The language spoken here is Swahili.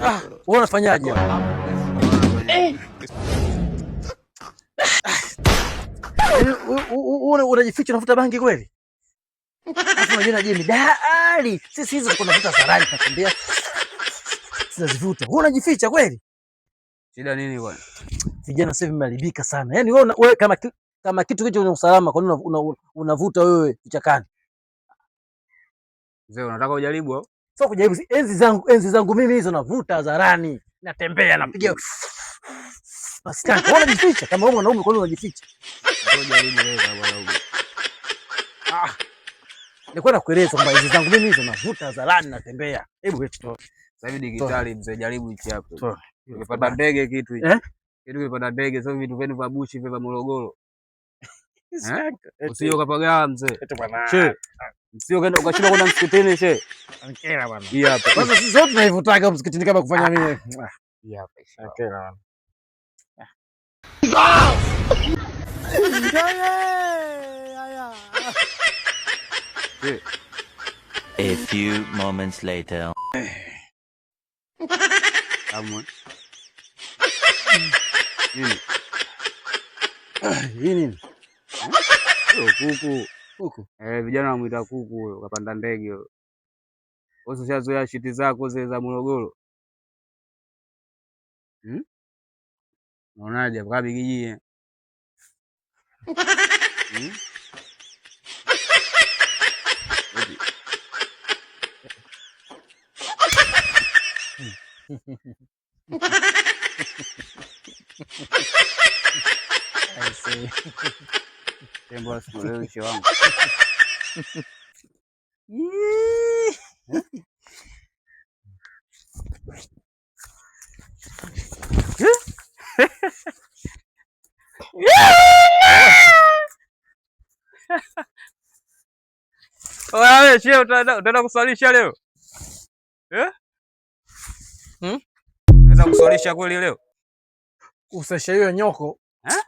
Ah, wewe unafanyaje? Eh. Wewe unajificha unavuta bangi kweli? Alafu unajiona je midali. Sisi hizo tuko tunavuta sarani tunakwambia. Tunazivuta. Wewe unajificha kweli? Shida nini bwana? Vijana sasa hivi mmeharibika sana. Yaani wewe kama kitu kicho kwenye usalama, kwa nini unavuta wewe kichakani? Mzee, unataka ujaribu au? Sio kujaribu, enzi zangu mimi hizo navuta hadharani, natembea napiga maskani. Wewe unajificha kama wewe mwanaume, kwa nini unajificha? Ujaribu wewe kama mwanaume. Ah. Nilikuwa nakueleza kwamba enzi zangu mimi hizo navuta hadharani natembea. Hebu wewe toa. Sasa hivi digitali mzee, jaribu hichi hapo. Toa. Ukipata ndege kitu hichi. Eh? Kitu ukipata ndege, sio vitu vyenu vya bushi vya Morogoro. Eh? Usije ukapagawa mzee. Eti bwana. She. Usije ukaenda ukashinda kwenda msikitini she. Ankera bwana. Hii hapa. Sasa sisi zote tunaivutaga msikitini kama kufanya mimi. Hii hapa. Ankera bwana. She. A few moments later. Tamu. Nini? Hii nini? Huyo kuku. Kuku. Eh, vijana wanamuita kuku huyo, kapanda ndege huyo. Wewe ushazoea shiti zako zile za Morogoro. Hmm? Unaonaje hapo kabigiji? Hmm? Eti. I see. Tembo asikuelewi she wangu. Yee. Wewe she utaenda kuswalisha leo? Eh? Hmm? Unaweza kuswalisha kweli leo? Usasha hiyo nyoko. Eh?